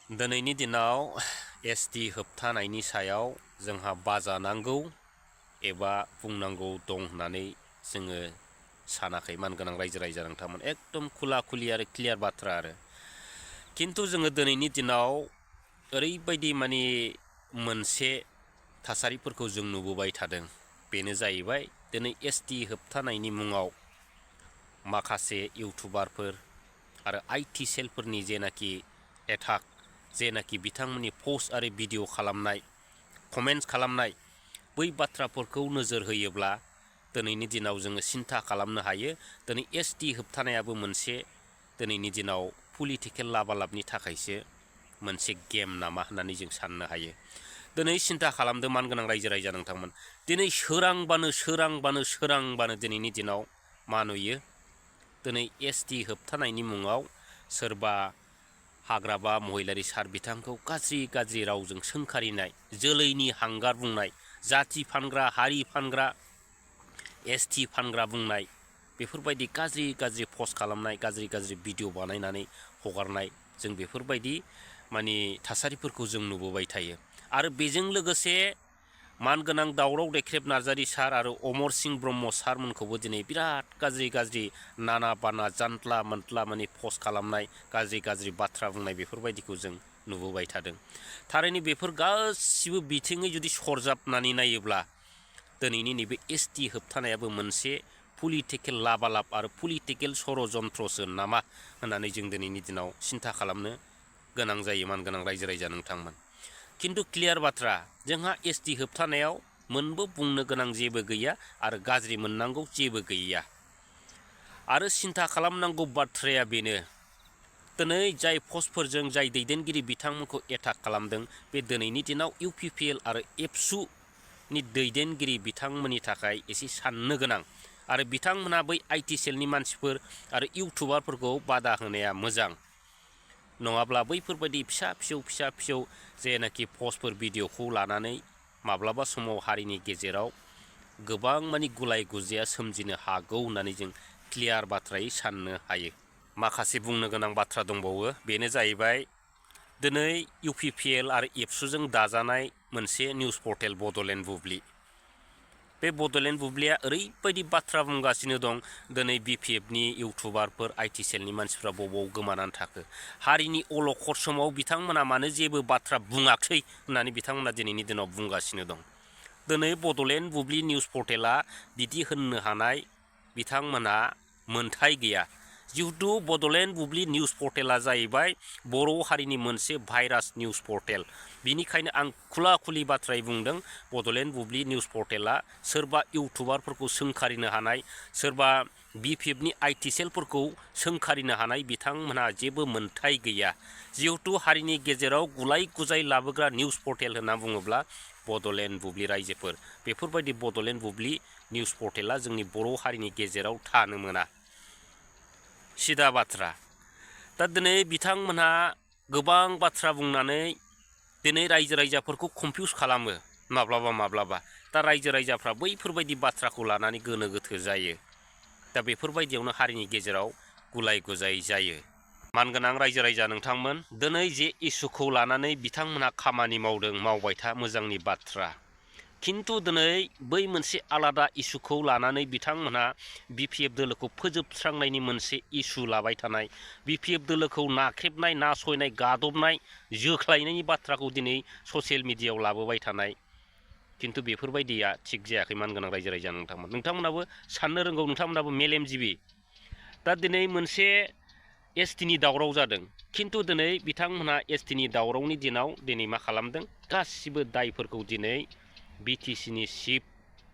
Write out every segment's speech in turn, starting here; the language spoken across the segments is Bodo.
दिनैनि दिनाव एसटि होबथानायनि सायाव जोंहा बाजानांगौ एबा बुंनांगौ दं होननानै जोङो सानाखै मानगोनां रायजो राजा नोंथांमोन एकदम खुला खुलि आरो क्लियार बाथ्रा आरो खिन्थु जोङो दिनैनि दिनाव ओरैबायदि माने मोनसे थासारिफोरखौ जों नुबोबाय थादों बेनो जाहैबाय दिनै एसटि होबथानायनि मुङाव माखासे इउटुबारफोर आरो आइटि सेलफोरनि जेनाखि एटाक जेनाखि बिथांमोननि पस्ट आरो भिडिअ खालामनाय कमेन्ट्स खालामनाय बै बाथ्राफोरखौ नोजोर होयोब्ला दिनैनि दिनाव जोङो सिन्था खालामनो हायो दिनै एसटि होबथानायाबो मोनसे दिनैनि दिनाव पलिटिकेल लाबालाबनि थाखायसो मोनसे गेम नामा होननानै जों साननो हायो दिनै सिन्था खालामदों मानगोनां रायजो राजा नोंथांमोन दिनै सोरांबानो दिनैनि दिनाव मा नुयो दिनै एसटि होबथानायनि मुङाव सोरबा हाग्रामा महिलारी सार बिथांखौ गाज्रि रावजों सोंखारिनाय जोलैनि हांगार बुंनाय जाति फानग्रा हारि फानग्रा एसटि फानग्रा बुंनाय बेफोरबायदि गाज्रि पस्ट खालामनाय गाज्रि भिडिअ बानायनानै हगारनाय जों बेफोरबायदि माने थासारिफोरखौ जों नुबोबाय थायो आरो बेजों लोगोसे मानगोनां दावराव देख्रेब नार्जारी सार आरो अमर सिंह ब्रह्म सारमोनखौबो दिनै बिराद गाज्रि नाना बाना जान्त्ला मोन्त्ला माने पस्ट खालामनाय गाज्रि बाथ्रा बुंनाय बेफोरबायदिखौ जों नुबोबाय थादों थारैनो बेफोर गासिबो बिथिङै जुदि सरजाबनानै नायोब्ला दिनैनि नैबे एसटि होबथानायाबो मोनसे पलिटिकेल लाबालाब आरो पलिटिकेल षड़यन्त्रसो नामा होननानै जों दिनैनि दिनाव सिन्था खालामनो गोनां जायो मानगोनां रायजो राजा नोंथांमोन खिन्थु क्लियार बाथ्रा जोंहा एसटि होबथानायाव मोनबो बुंनो गोनां जेबो गैया आरो गाज्रि मोननांगौ जेबो गैया आरो सिन्था खालामनांगौ बाथ्राया बेनो दिनै जाय पस्टफोरजों जाय दैदेनगिरि बिथांमोनखौ एटाक खालामदों बे दिनैनि दिनाव इउपिपिएल आरो एबसुनि दैदेनगिरि बिथांमोननि थाखाय एसे साननो गोनां आरो बिथांमोना बै आइटि सेलनि मानसिफोर आरो इउटुबारफोरखौ बादा होनाया मोजां नङाब्ला बैफोरबायदि फिसा फिसौ जेनाखि पस्टफोर भिडिअखौ लानानै माब्लाबा समाव हारिनि गेजेराव गोबां माने गुलाय गुजाया सोमजिनो हागौ होननानै जों क्लियार बाथ्रायै साननो हायो माखासे बुंनो गोनां बाथ्रा दंबावो बेनो जाहैबाय दिनै इउपिपिएल आरो एबसुजों दाजानाय मोनसे निउस पर्टेल बडलेण्ड बुब्लि बे बडलेण्ड बुब्लिया ओरैबायदि बाथ्रा बुंगासिनो दं दिनै बिपिएफनि इउटुबारफोर आइटि सेलनि मानसिफ्रा बबाव गोमानानै थाखो हारिनि अलखद समाव बिथांमोना मानो जेबो बाथ्रा बुङाखै होननानै बिथांमोना दिनैनि दिनाव बुंगासिनो दं दिनै बडलेण्ड बुब्लि निउस पर्टेला बिदि होननो हानाय बिथांमोना मोनथाय गैया जिहेतु बडलेण्ड बुब्लि निउस पर्टेला जाहैबाय बर' हारिनि मोनसे भाइरास निउस पर्टेल बिनिखायनो आं खुला खुलि बाथ्रायै बुंदों बडलेण्ड बुब्लि निउस पर्टेला सोरबा इउटुबारफोरखौ सोंखारिनो हानाय सोरबा बिपिएफनि आइटि सेलफोरखौ सोंखारिनो हानाय बिथांमोनहा जेबो मोनथाय गैया जिहेतु हारिनि गेजेराव गुलाय गुजाय लाबोग्रा निउस पर्टेल होनना बुङोब्ला बडलेण्ड बुब्लि रायजोफोर बेफोरबायदि बडलेण्ड बुब्लि निउस पर्टेला जोंनि बर' हारिनि गेजेराव थानो मोना सिदा बाथ्रा दा दिनै बिथांमोनहा गोबां बाथ्रा बुंनानै दिनै रायजो राजाफोरखौ कनफिउस खालामो माब्लाबा दा रायजो राजाफ्रा बैफोरबायदि बाथ्राखौ लानानै गोनो गोथो जायो दा बेफोरबायदियावनो हारिनि गेजेराव गुलाय गुजाय जायो मानगोनां रायजो राजा नोंथांमोन दिनै जे इसुखौ लानानै बिथांमोनहा खामानि मावदों मावबाय था मोजांनि बाथ्रा खिन्थु दिनै बै मोनसे आलादा इसुखौ लानानै बिथांमोनहा बिपिएफ दोलोखौ फोजोबस्रांनायनि मोनसे इसु लाबाय थानाय बिपिएफ दोलोखौ नाख्रेबनाय नासयनाय गादबनाय जोख्लायनायनि बाथ्राखौ दिनै ससियेल मिडियायाव लाबोबाय थानाय खिन्थु बेफोरबायदिया थिग जायाखै मानगोनां रायजो राजा नोंथांमोनाबो साननो रोंगौ नोंथांमोनाबो मेलेमजिबि दा दिनै मोनसे एसटिनि दावराव जादों खिन्थु दिनै बिथांमोनहा एसटिनि दावरावनि दिनाव दिनै मा खालामदों गासिबो दायफोरखौ दिनै बिटिसिनि चिफ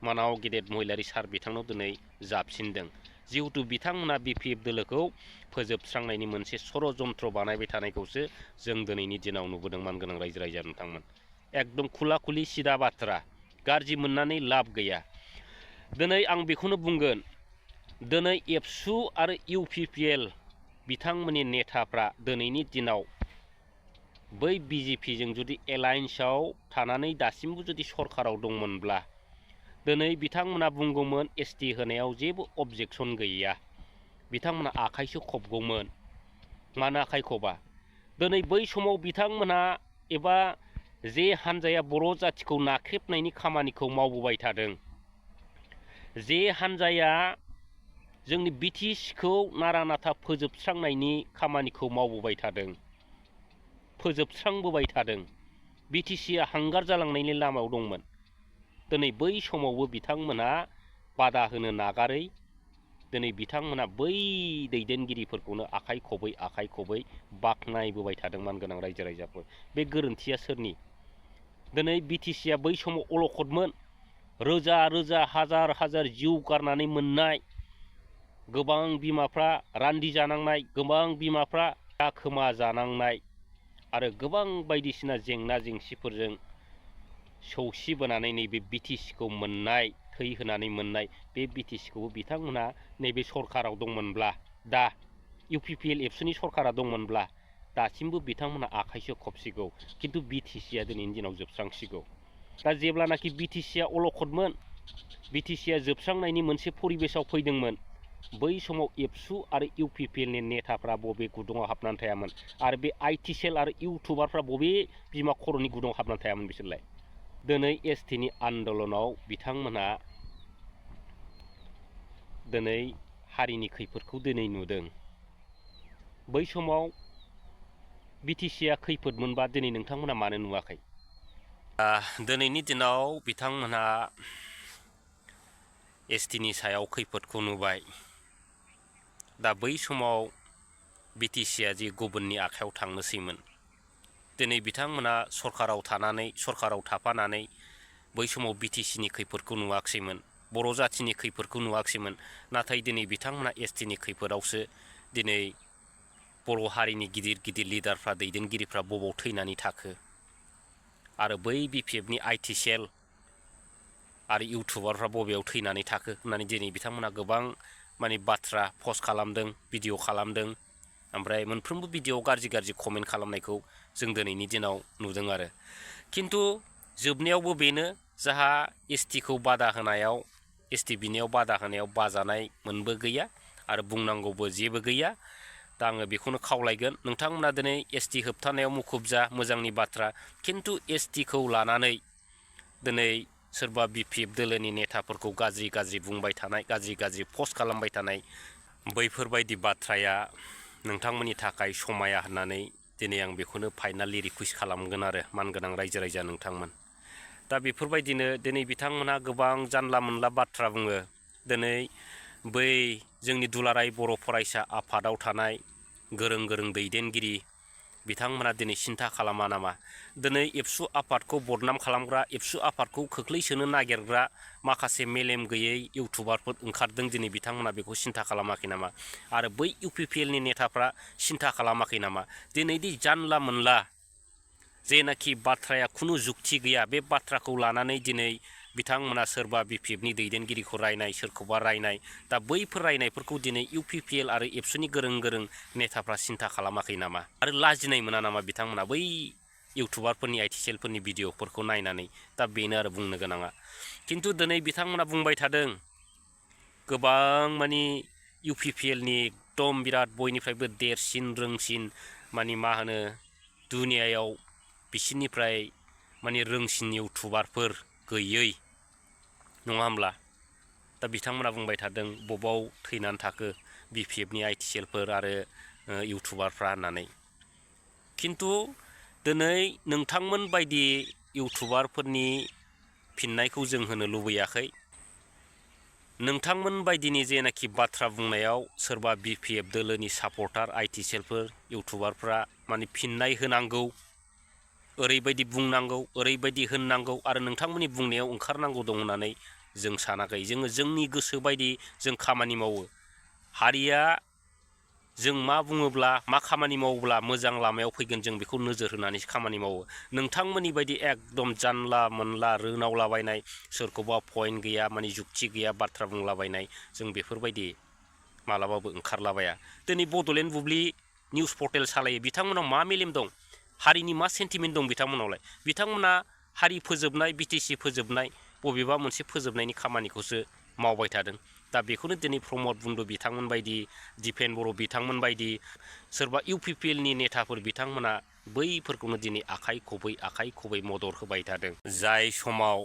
मानाव गेदेर महिलारी सार बिथांनाव दिनै जाबसिनदों जिहेतु बिथांमोना बिपिएफ दोलोखौ फोजोबस्रांनायनि मोनसे षड़यन्त्र बानायबाय थानायखौसो जों दिनैनि दिनाव नुबोदों मानगोनां रायजो राजा नोंथांमोन एकदम खुला खुलि सिदा बाथ्रा गाज्रि मोननानै लाब गैया दिनै आं बेखौनो बुंगोन दिनै एबसु आरो इउपिपिएल बिथांमोननि नेताफ्रा दिनैनि दिनाव बै बिजेपिजों जुदि एलायन्सआव थानानै दासिमबो जुदि सरकाराव दंमोनब्ला दिनै बिथांमोना बुंगौमोन एसटि होनायाव जेबो अबजेक्सन गैया बिथांमोना आखाइसो खबगौमोन मानो आखाइ खबा दिनै बै समाव बिथांमोनहा एबा जे हानजाया बर' जाथिखौ नाख्रेबनायनि खामानिखौ मावबोबाय थादों, जे हानजाया जोंनि BTCखौ नारा नाथा फोजोबस्रांनायनि खामानिखौ मावबोबाय थादों, फोजोबस्रांबोबाय थादों, BTCआ हांगार जालांनायनि लामायाव दंमोन। दिनै बै समावबो बिथांमोनहा बादा होनो नागारै दिनै बिथांमोनहा बै दैदेनगिरिफोरखौनो आखाइ खबै बाख्नायबोबाय थादों मानगोनां रायजो राजाफोर। बे गोरोन्थिया सोरनि? दिनै BTCआ बै समाव अलखदमोन। रोजा रोजा हाजार हाजार जिउ गारनानै मोननाय, गोबां बिमाफ्रा रान्दि जानांनाय, गोबां बिमाफ्रा खोमा जानांनाय आरो गोबां बायदिसिना जेंना जेंसिफोरजों सौसिबोनानै नैबे BTCखौ मोननाय, थै होनानै मोननाय बे BTCखौबो बिथांमोनहा नैबे सरकाराव दंमोनब्ला, दा UPPL एबसुनि सरकारा दंमोनब्ला दासिमबो बिथांमोनहा आखाइसो खबसिगौ, खिन्थु BTCआ दिनैनि दिनाव जोबस्रांसिगौ। दा जेब्लानाखि BTCआ अलखदमोन, BTCआ जोबस्रांनायनि मोनसे परिबेसाव फैदोंमोन, बै समाव एबसु आरो UPPLनि नेताफ्रा बबे गुदुङाव हाबनानै थायामोन आरो बे IT सेल आरो इउटुबारफ्रा बबे बिमा खर'नि गुदुङाव हाबनानै थायामोन बिसोरलाय? दिनै STनि आन्दलनाव बिथांमोनहा दिनै हारिनि खैफोदखौ दिनै नुदों। बै समाव BTCआ खैफोद मोनबा दिनै नोंथांमोना मानो नुवाखै? दिनैनि दिनाव बिथांमोनहा STनि सायाव खैफोदखौ नुबाय। दा बै समाव BTCआ जि गुबुननि आखायाव थांनोसैमोन, दिनै बिथांमोना सरकाराव थाफानानै बै समाव BTCनि खैफोदखौ नुवाखैमोन, बर' जाथिनि खैफोदखौ नुवाखैमोन। नाथाय दिनै बिथांमोना STनि खैफोदावसो दिनै बर' हारिनि गिदिर गिदिर लिडारफ्रा, दैदेनगिरिफ्रा बबाव थैनानै थाखो आरो बै BPFनि IT सेल आरो इउटुबारफ्रा बबेयाव थैनानै थाखो होननानै दिनै बिथांमोना गोबां बाथ्रा पस्ट खालामदों, भिडिअ खालामदों, ओमफ्राय मोनफ्रोमबो भिडिअआव गाज्रि गाज्रि कमेन्ट खालामनायखौ जों दिनैनि दिनाव नुदों आरो। खिन्थु जोबनायावबो बेनो, जाहा STखौ बादा होनायाव, ST बिनायाव बादा होनायाव बाजानाय मोनबो गैया आरो बुंनांगौबो जेबो गैया। दा आङो बेखौनो खावलायगोन, नोंथांमोना दिनै ST होबथानायाव मुखुब जा, मोजांनि बाथ्रा, खिन्थु STखौ लानानै दिनै सोरबा BPF दोलोनि नेताफोरखौ गाज्रि गाज्रि बुंबाय थानाय, गाज्रि गाज्रि पस्ट खालामबाय थानाय, बैफोरबायदि बाथ्राया नोंथांमोननि थाखाय समाया होननानै दिनै आं बेखौनो फाइनालि रिकुवेस्ट खालामगोन आरो मानगोनां रायजो राजा नोंथांमोन। दा बेफोरबायदिनो दिनै बिथांमोनहा गोबां जानला मोनला बाथ्रा बुङो। दिनै बै जोंनि दुलाराय बर' फरायसा आफादाव थानाय गोरों गोरों दैदेनगिरि बिथांमोना दिनै सिन्था खालामा नामा? दिनै एबसु आफादखौ बदनाम खालामग्रा, एबसु आफादखौ खोख्लैसोनो नागिरग्रा माखासे मेलेम गैयै इउटुबारफोर ओंखारदों, दिनै बिथांमोना बेखौ सिन्था खालामाखै नामा? आरो बै UPPLनि नेताफ्रा सिन्था खालामाखै नामा? दिनैदि जानला मोनला जेनाखि बाथ्राया खुनु जुक्ति गैया, बे बाथ्राखौ लानानै दिनै बिथांमोना सोरबा BPFनि दैदेनगिरिखौ रायनाय, सोरखौबा रायनाय, दा बैफोर रायनायफोरखौ दिनै UPPL आरो एबसुनि गोरों गोरों नेताफ्रा सिन्था खालामाखै नामा? आरो लाजिनाय मोना नामा बिथांमोना बै इउटुबारफोरनि IT सेलफोरनि भिडिअफोरखौ नायनानै? दा बेनो आरो बुंनो गोनाङा। खिन्थु दिनै बिथांमोना बुंबाय थादों, गोबां UPPLनि एकदम बिराद बयनिफ्रायबो देरसिन रोंसिन मा होनो दुनियायाव बिसिनिफ्राय रोंसिन इउटुबारफोर गैयै, नङा होमब्ला? दा बिथांमोना बुंबाय थादों बबाव थैनानै थाखो BPFनि IT सेलफोर आरो इउटुबारफ्रा होननानै। खिन्थु दिनै नोंथांमोन बायदि इउटुबारफोरनि फिननायखौ जों होनो लुबैयाखै। नोंथांमोन बायदिनि जेनाखि बाथ्रा बुंनायाव सोरबा BPF दोलोनि सापर्टार IT सेलफोर, इउटुबारफ्रा फिननाय होनांगौ, ओरैबायदि बुंनांगौ, ओरैबायदि होननांगौ आरो नोंथांमोननि बुंनायाव ओंखारनांगौ दं होननानै जों सानाखै। जोङो जोंनि गोसो बायदि जों खामानि मावो। हारिया जों मा बुङोब्ला, मा खामानि मावोब्ला मोजां लामायाव फैगोन, जों बेखौ नोजोर होनानैसो खामानि मावो। नोंथांमोननि बायदि एकदम जानला मोनला रोनावलाबायनाय, सोरखौबा पइन्ट गैया, जुक्ति गैया बाथ्रा बुंलाबायनाय, जों बेफोरबायदि मालाबाबो ओंखारलाबाया। दिनै बड'लेण्ड बुब्लि निउस पर्टेल सालायो, बिथांमोनाव मा मेलेम दं? हारिनि मा सेन्टिमेन्ट दं बिथांमोनावलाय? बिथांमोना हारि फोजोबनाय, BTC फोजोबनाय, बबेबा मोनसे फोजोबनायनि खामानिखौसो मावबाय थादों। दा बेखौनो दिनै प्रमद बुन्दु बिथांमोन बायदि दिपेन बर' बिथांमोन बायदि सोरबा इउपिपिएलनि नेताफोर बिथांमोना बैफोरखौनो दिनै आखाइ खबै मदद होबाय थादों। जाय समाव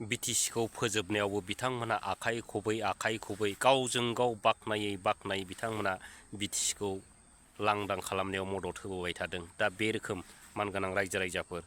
बिटिसिखौ फोजोबनायावबो बिथांमोना आखाइ खबै गावजों गाव बाख्नायै बिथांमोना बिटिसिखौ लांदां खालामनायाव मदद होबोबाय थादों। दा बे रोखोम मानगोनां रायजो राजाफोर